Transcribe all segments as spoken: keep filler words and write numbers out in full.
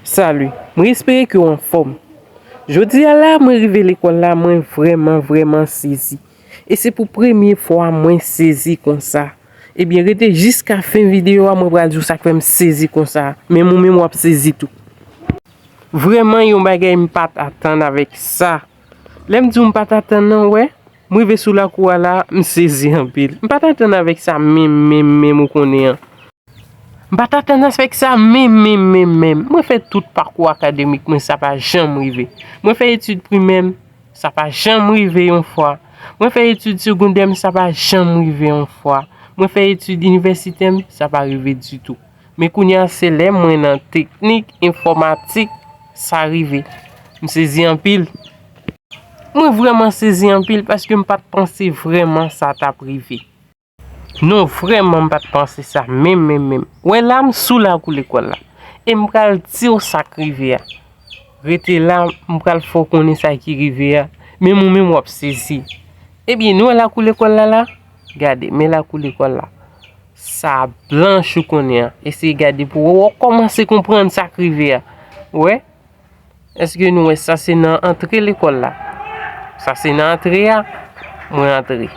Salut, mwen espere ke w anfòm. Jodi a la, mwen rive lekòl la, mwen vrèman, vrèman sezi. E se pou premye fwa mwen sezi konsa. Ebyen, rete jiska fen videyo a, mwen pral di w sa k fè m sezi konsa. Menm ou menm w ap sezi tou. Vrèman, yon bagay m pa t atann avèk sa. Lè m di w m pa t atann nan, wè, m rive sou lakou a la, m sezi anpil. M pa t atann avèk sa menm, menm, menm ou konnen an. M pa t atann avèk sa menm, menm, menm, menm. Mwen fè tout pakou akademik mwen, sa pa janm rive. Mwen fè etid primè m, sa pa janm rive yon fwa. Mwen fè etid segondè m, sa pa janm rive yon fwa. Mwen fè etid inivèsitè m, sa pa rive ditou. Men kounye a, se lè mwen nan teknik enfòmatik, sa rive. M sezi anpil. Mwen vrèman sezi anpil paske m pa t panse vrèman sa t ap rive. Non, vrèman, m pa t panse sa menm, menm, menm. Wè la, m sou lakou lekòl la. E m pral di w sa k rive a. Rete la, m pral fè w konnen sa ki rive a. Menm ou menm w ap sezi. Ebyen, nou wè lakou lekòl la la? Gade, men lakou lekòl la. Sa blanch ou konnen an. Eseye gade pou w wè, w kòmanse konprann sa k rive a. Wè? Èske nou wè sa se nan antre lekòl la? Sa se nan antre a, mwen antre.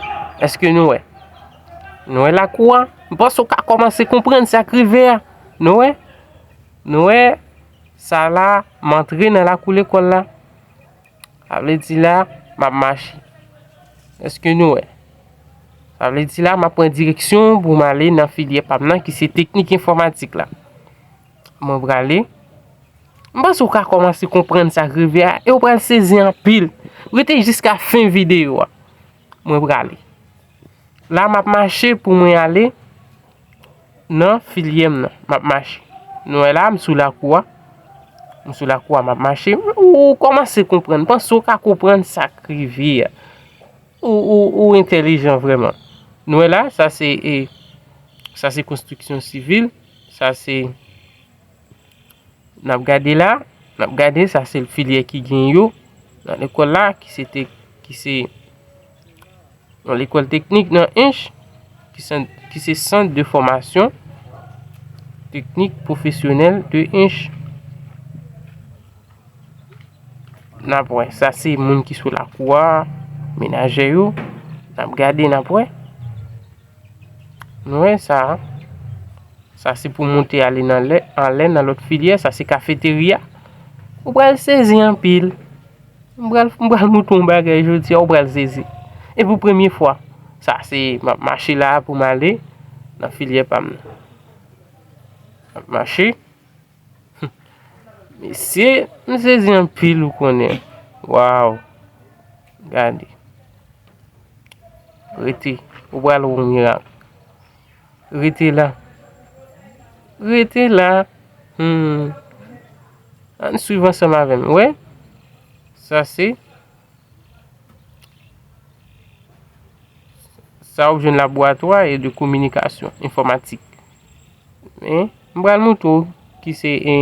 Èske nou wè? Nou wè lakou a? M panse w ka kòmanse konprann sa k rive a. Nou wè? Nou wè? Sa la, m antre nan lakou lekòl la. Sa vle di la, m ap mache. Èske nou wè? Sa vle di la, m ap pran direksyon pou m ale nan filyè pa m nan ki se teknik enfòmatik la. Mwen prale. M panse w ka kòmanse konprann sa k rive a e w pral sezi anpil. Rete jiska fen videyo a. Mwen prale. La, m ap mache pou mwen ale nan filyè m nan. M ap mache. Nou wè la, m sou lakou a. M sou lakou a, m ap mache. Ou kòmanse konprann. M panse w ka konprann sa k rive a. Ou, ou, ou entèlijan vrèman. Nou wè la, sa se, e, sa se konstriksyon sivil. Sa se N ap gade la, n ap gade, sa se filyè ki gen yo nan lekòl la, ki se te, ki se yon lekòl teknik nan Ench, ki se, ki se sant de fòmasyon teknik pwofesyonèl de Ench. N ap wè, sa se moun ki sou lakou a, menajè yo. N ap gade, n ap wè. Nou wè sa. Sa se pou monte ale nan lè, anlè nan lòt filyè, sa se kafeterya. Ou pral sezi anpil. M pral, m pral montre w yon bagay jodi a, ou pral sezi. E pou premye fwa, sa se, m ap mache la pou m ale nan filyè pa m nan. M ap mache. Mesye, m sezi anpil, ou konnen. Waw. Gade. Rete. Ou pral wè yon mirak. Rete la. Rete la. Hmm. Ann swiv ansanm avè m. Wè? Sa se Sa w ap jwenn laboratwa e de kominikasyon enfòmatik. Men, m pral montre w ki se, e,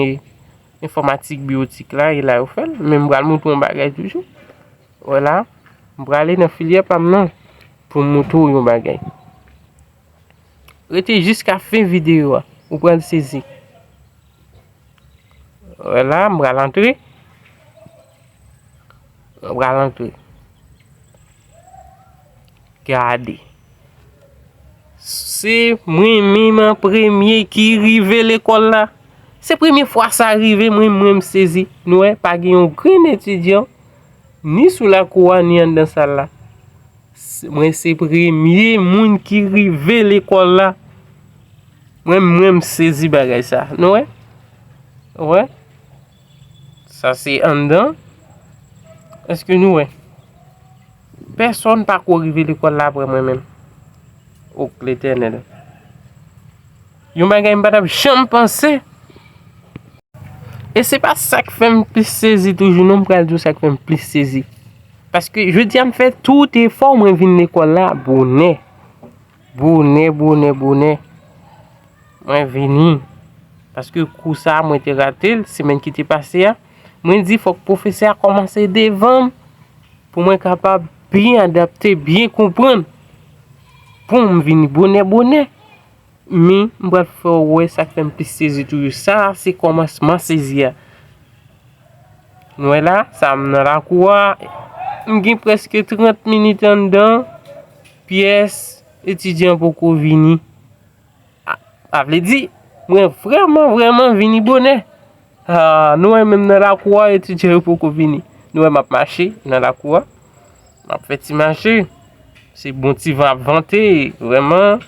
enfòmatik biyotik la, e la yo fè l. Men m pral montre w yon bagay toujou. Wè la, m prale nan filyè pa m nan pou m montre w yon bagay. Rete jiska fen videyo a, ou pral sezi. Wè la, m pral antre. M pral antre. Gade. Se mwen menm an premye ki rive lekòl la. Se premye fwa sa rive, mwen, mwen m sezi. Nou wè, pa gen yon grenn etidyan, ni sou lakou a, ni anndan sal la. S-, mwen se premye moun ki rive lekòl la. Mwen, mwen m sezi bagay sa. Nou wè? Wè? Sa se anndan. Èske nou wè? Pèsonn pa ko rive lekòl la apre mwen menm. O Letènèl. Yon bagay m pa t ap janm panse. E se pa sa k fè m plis sezi toujou, non, m pral di w sa k fè m plis sezi. Paske jodi a m fè tout efò mwen vin lekòl la bonè. Bonè, bonè, bonè. Mwen vini. Paske kou sa a mwen te rate l semèn ki te pase a. Mwen di fòk pwofesè a kòmanse devan m pou mwen kapab byen adapte, byen konprann. Pou m vini bonè, bonè. Men, m pral fè w wè sa k fè m plis sezi toujou. Sa a se kòmansman sezi a. Nou wè la, sa m nan lakou a. M gen prèske trant minit anndan. Pyès etidyan poko vini. A, sa vle di, mwen vrèman, vrèman vini bonè. Ah, nou wè menm nan lakou a, etidyan yo poko vini. Nou wè m ap mache nan lakou a. M ap fè ti mache. Se bon ti van ap vante, vrèman.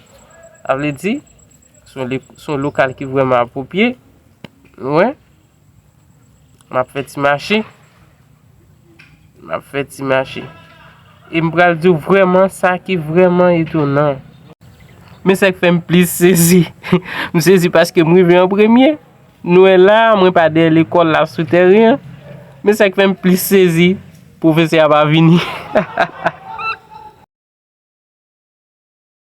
Sa vle di, se yon le-, se yon lokal ki vrèman apwopye. Nou wè. M ap fè ti mache. M ap fè ti mache. E m pral di w vrèman sa ki vrèman etonan. Men sa k fè m plis sezi. M sezi paske m rive an premye. Nou wè la, mwen pa dèyè lekòl la sou tèren an. Men sa k fè m plis sezi, pwofesè a pa vini.